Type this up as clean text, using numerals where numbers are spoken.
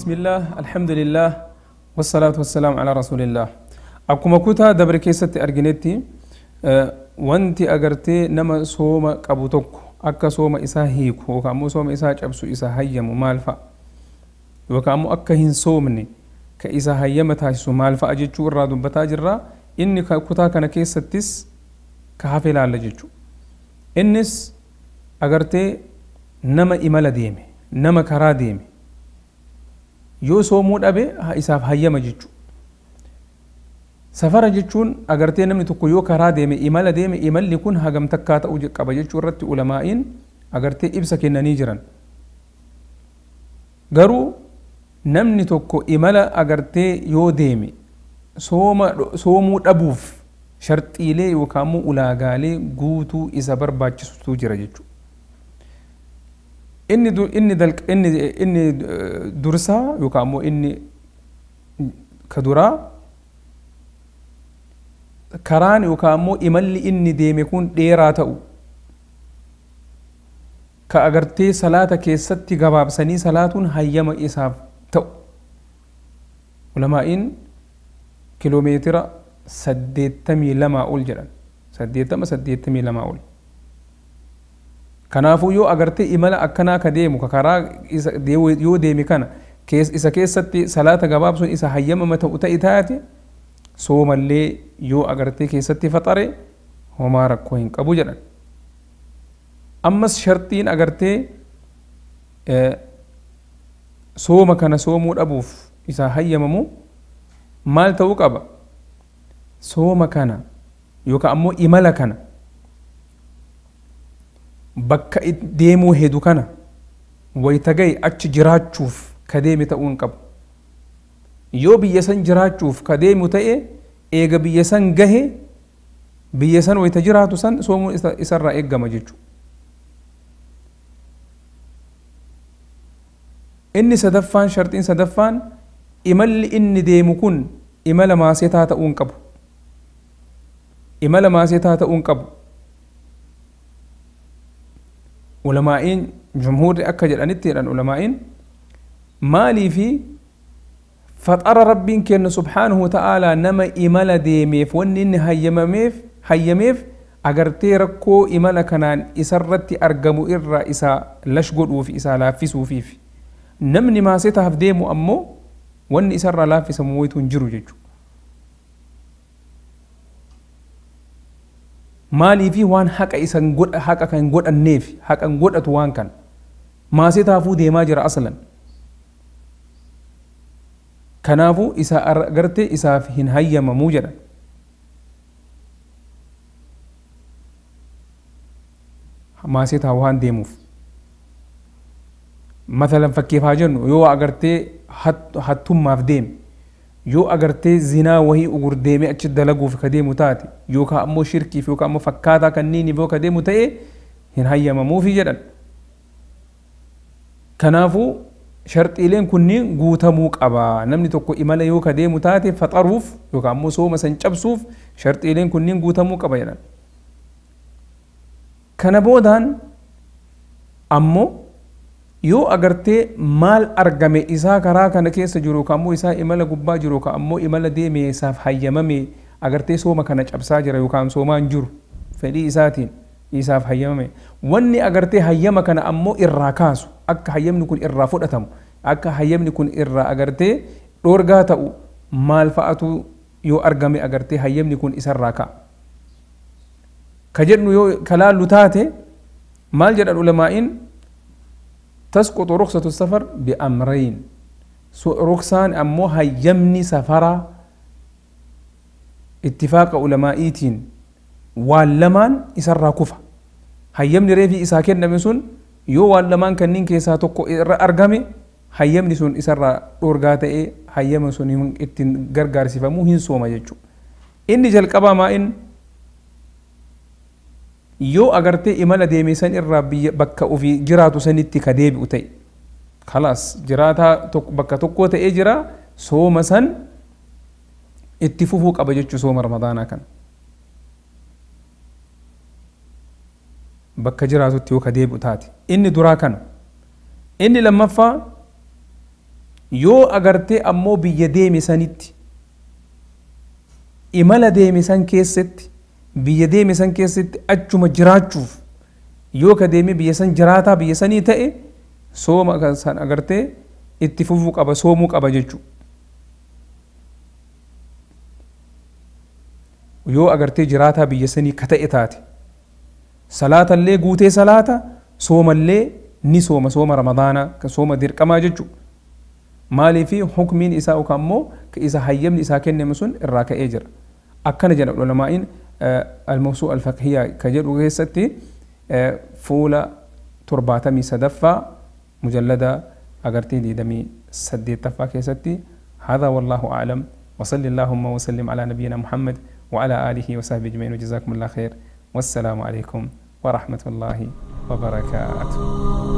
بسم الله الحمد لله والصلاة والسلام على رسول الله. Akkuma kutaa dabre keessatti arginetti, wanti agartee nama sooma qabu tokko akka sooma isaa hiiku yookaan ammoo sooma isaa cabsu isa hayyamu maal fa'a, yookaan ammoo akka hin soomne ka isa hayyama taasisu maal fa'a jechuu irraa dubbataa jirra. Inni kutaa kana keessattis ka hafe ilaalla jechuu. Innis agartee nama imala deeme, nama karaa deeme yoo soomuu dhabe isaaf hayyama jechuu. Safara jechuun agartee namni tokko yoo karaa deeme, imala deeme, imalli kun hagam takkaa ta'uu qaba jechuu irratti ulamaa'iin agartee ibsa kennanii jiran. Garuu namni tokko imala agartee yoo deeme soomuu dhabuuf sharxiilee yookaan immoo ulaagaalee guutuu isa barbaachisutu jira jechuudha. Inni dursaa yookaan immoo inni ka duraa, karaan yookaan immoo imalli inni deeme kun dheeraa ta'u, ka agartee salaata keessatti gabaabsanii salaatuun hayyama isaaf ta'u. Ulamaa'iin kiloomeetira 82 ol jedhan, 80, 82 ol. Kanaafuu yoo agartee imala akkanaa ka deemu, ka karaa isa yoo deeme kana isa keessatti salaata gabaabsuun isa hayyamama ta'u ta'e taate, soomallee yoo agartee keessatti faxare homaa rakkoo hin qabu jedhan. Ammas sharxiin agartee sooma kana soomuu dhabuuf isa hayyamamu maal ta'uu qaba? Sooma kana yookaan ammoo imala kana bakka deemuu hedu kana wayita gahe achi jiraachuuf ka deeme ta'uu hin qabu. Yoo biyya san jiraachuuf ka deemu ta'e, eega biyya san gahe, biyya san wayita jiraatu san soomuun isarraa eeggama jechuudha. Inni sadaffaan, sharxiin sadaffaan, imalli inni deemu kun imala maasetaa ta'uu hin qabu. Imala maasetaa ta'uu hin qabu. Ulamaa'iin jumhuurri akka jedhanitti jedhan ulamaa'iin, maalii fi faxara Rabbiin kenna subhaanahu wa ta'aalaa nama imala deemeef wanni inni hayyameef agartee rakkoo imala kanaan isarratti argamu irraa isa lash godhuuf, isa laaffisuufiif. Namni maasetaaf deemu ammoo wanni isarraa laaffisamu wayitu hin jiru jechuudha. Maaliifi waan haqa isan godha, haqa kan godhanneef, haqa hin godhatu, waan kana maasetaafuu deemaa jira aslan. Kanaafuu isa agartee isaaf hin hayyamamuu jedhan. Maasetaa waan deemuuf. Mathalan fakkeef haa jennu, yoo agartee hattummaaf deeme, yoo agartee zinaa wahii ugur deemee achi dalaguuf ka deemu taate, yookaan ammoo shirkiif yookaan ammoo fakkaataa kanniiniif yoo ka deemu ta'e, hin hayyamamuufi jedhan. Kanaafuu sharxiileen kunniin guutamuu qaba. Namni tokko imala yoo ka deemu taate faxaruuf yookaan ammoo sooma san cabsuuf sharxiileen kunniin guutamuu qaba jedhan. Kana boodaan ammoo yoo agartee maal argame isaa karaa kana keessa jiru yookaan ammoo isaa imala gubbaa jiru yookaan ammoo imala deeme isaaf hayyamame agartee sooma kana cabsaa jira yookaan soomaa hin jiru fedhii isaatiin isaaf hayyamame. Wanni agartee hayyama kana ammoo irraa kaasu, akka hayyamni kun irraa fudhatamu, akka hayyamni kun irraa agartee dhoorgaa ta'u maal fa'atu yoo argame agartee hayyamni kun isarraa ka'a? Ka jedhu yoo kalaallu taate, maal jedhan ulamaa'iin? تسقط رخصة السفر بأمرين. رخصان أمو هيمني سفرة اتفاق علمائيتين واللمان إسرى كفا. هيمني ريفي إسا كن نمسون يو واللمان كنين كيسا توكو أرقامي، هيمني سون إسرى أورغاتا إيه هيمني سون اتن غرغار سفامو هين سوما جيتشو. إني جل قبا ما إن yoo agartee imala deeme san irraa biyya bakka ofii jiraatu sanitti ka deebi'u ta'e, khalaas jiraataa bakka tokko ta'ee jira, sooma san itti fufuu qaba jechuu. Sooma Ramadaanaa kana bakka jiraatutti yoo ka deebi'u taate, inni duraa kana. Inni lammaffaa Yoo agartee ammoo biyya deeme sanitti imala deeme san keessatti biyya deeme san keessatti achuma jiraachuuf yoo ka deeme biyya san jiraataa biyya sanii ta'e sooma san agartee itti fufuu qaba, soomuu qaba jechuudha. Yoo agartee jiraataa biyya sanii ka ta'e taate salaatallee guutee salaata, soomallee ni sooma, sooma ramadaanaa ka sooma dirqamaa jechuudha. Maaliifi hukmiin isaa yookaan immoo ka isa hayyamni isaa kenname sun irraa ka'ee jira. Akkana jedha ulamaa'iin al-mawsuu al-fiqhiyyaa ka jedhu keessatti fuula 73ffaa mujallada agartee 28ffaa keessatti. هذا والله أعلم، وصلى اللهم وسلم على نبينا محمد وعلى آله وصحبه أجمعين، وجزاكم الله خير، والسلام عليكم ورحمة الله وبركاته.